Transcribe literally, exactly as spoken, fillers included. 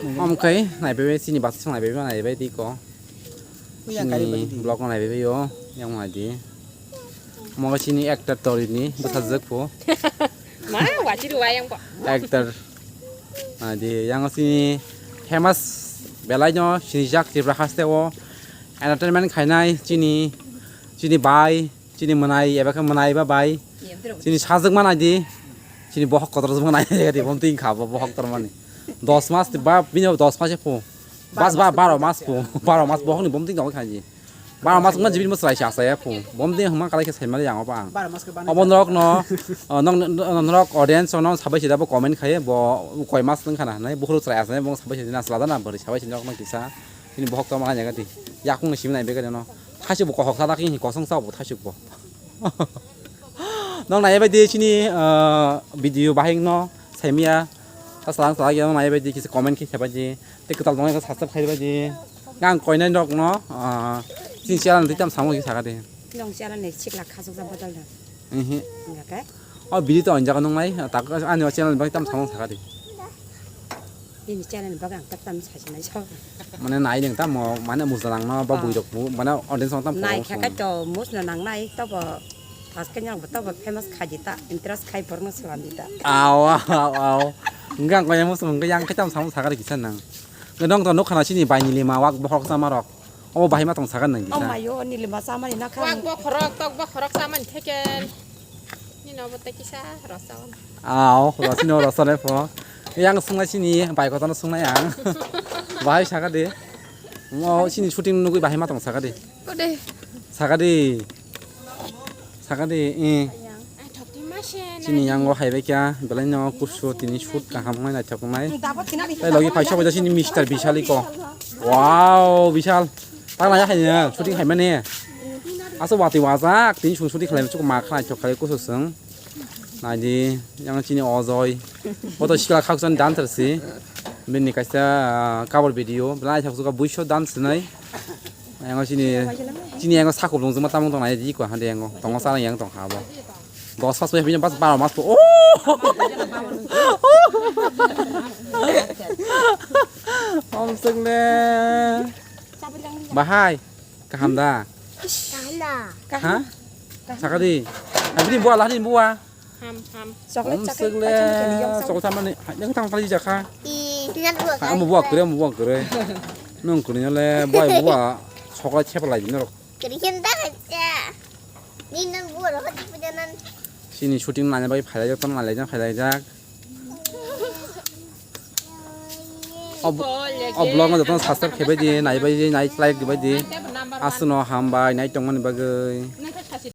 Omo khe naibai bai chini basa song naibai bai naibai di ko. Chini vlog no naibai bai o yang nai di. Omo khe chini actor tori ni bwsajwk pho. Ma wachiri wayang bo. Actor. Nai di yang chini famous belai no sinijak Tripura haste o entertainment khainai chini chini bai. Chini mwnai eba khe mwnai ba bai. Chini sajwk ma nai di. Chini bohok kotor ma nai di, bom ting kha bo bohok tor mani. Dos mas ba bini dos mas phu. Bas ba baro mas phu. Baro mas bohok ni bom ting dong kha ji. Baro mas ma jibin mo chwrai sa sa ya phu. Bom ting hma kalai khe sai mali yang ba. Obo norok no, norok audience no sabai sida bo comment khai bo koi mas nang khana nai bukhuru chwrai asai bo sabai sida na sala da na bari sabai sida norok no kisa. Chini bohok tor ma nai ga di. Yakung ni simi nai be ga no. Thaichuk bo kohok sa da khe kosong sa bo thaichuk bo. Nong nai bai di chini, ah, video bahing no saimia. Ta salang salang ya nai bai di kisa comment khe sabai di. Te kwtal tong khe subscribe khai bai di. Ngang koinai nok no, ah, chini channel di tam samung khe saga di. Nong channel ni sikla khasuk jang bodol da. Ehe. Enggak khe? O video to onjak nong nai. Tak ani channel bai tam samung saga di. Nini channel bagwi ang tak tam sasinai so. Mane nai nang tamo, mane mujla nang no ba bui rok bu, mane audience rok tam nai kha kai to mus no nang nai to bo. Pas ke nyang to bo famous khai di ta, interest khai bor no salam di ta. Aw, aw, aw. Enggak ko yang mus mung yang kaitam samung sakari kisa nang. Nong to nok khana sini bai ni lima wak bohok sama rok. O bahai ma tong sagan nang kisa. O mayo ni lima sama ni na kha. Wak bokhorok, tok bokhorok sama ni thekel. Nino bo tei kisa rasa on. Aw, rosino rosa le pho. Yang sungai sini bai kotano sungai ang. Bahai saka de. Mo sini shooting nugui bahai matong saka de. Ode. Saka de. Saka de. Eh. Sini yang o hai bai kya belai no kusu tini shoot kaham ngai naithok nai. Tei logi paisa bai sini Mister Bishal iko. Wow, Bishal. Tang nai hai shooting hai mane. Aso wati wajak tini shooting khlai chuk ma khlai chok khlai kusu sung. Naidi, yang chini Ojoi. Boto sikla khakchang dancer si. Bini kaisa, ah, cover video. Belai thak suka buiso dance sinai. Yang chini, chini yang sakhup lung juma tamung tong naidi ko hande yang. Tongo sa yang tong habo. Dos pas bini pas baro mas po. Oh! Om sukle. Bahai. Kaham da? Kaham da. Ha? Sakadi. Abini buah lah ni buah. Ham, ham. Chocolate, chocolate, chocolate, chocolate. Chocolate tamo ni, yang tang tali jakha. Ih, nan buah. Amu buah kere, amu buah kere. Nong kere le buah buah chocolate chepa lai norok. Kere hinda kacha. Ni nan buah rohot di pujanan. Sini shooting nanya bai phalai jak, ton nanya jak, phalai jak. O, o vlog no jotono subscribe khe bai di, nai bai di, nai like di bai di. Aswkno hambai nai tongmani bagwi.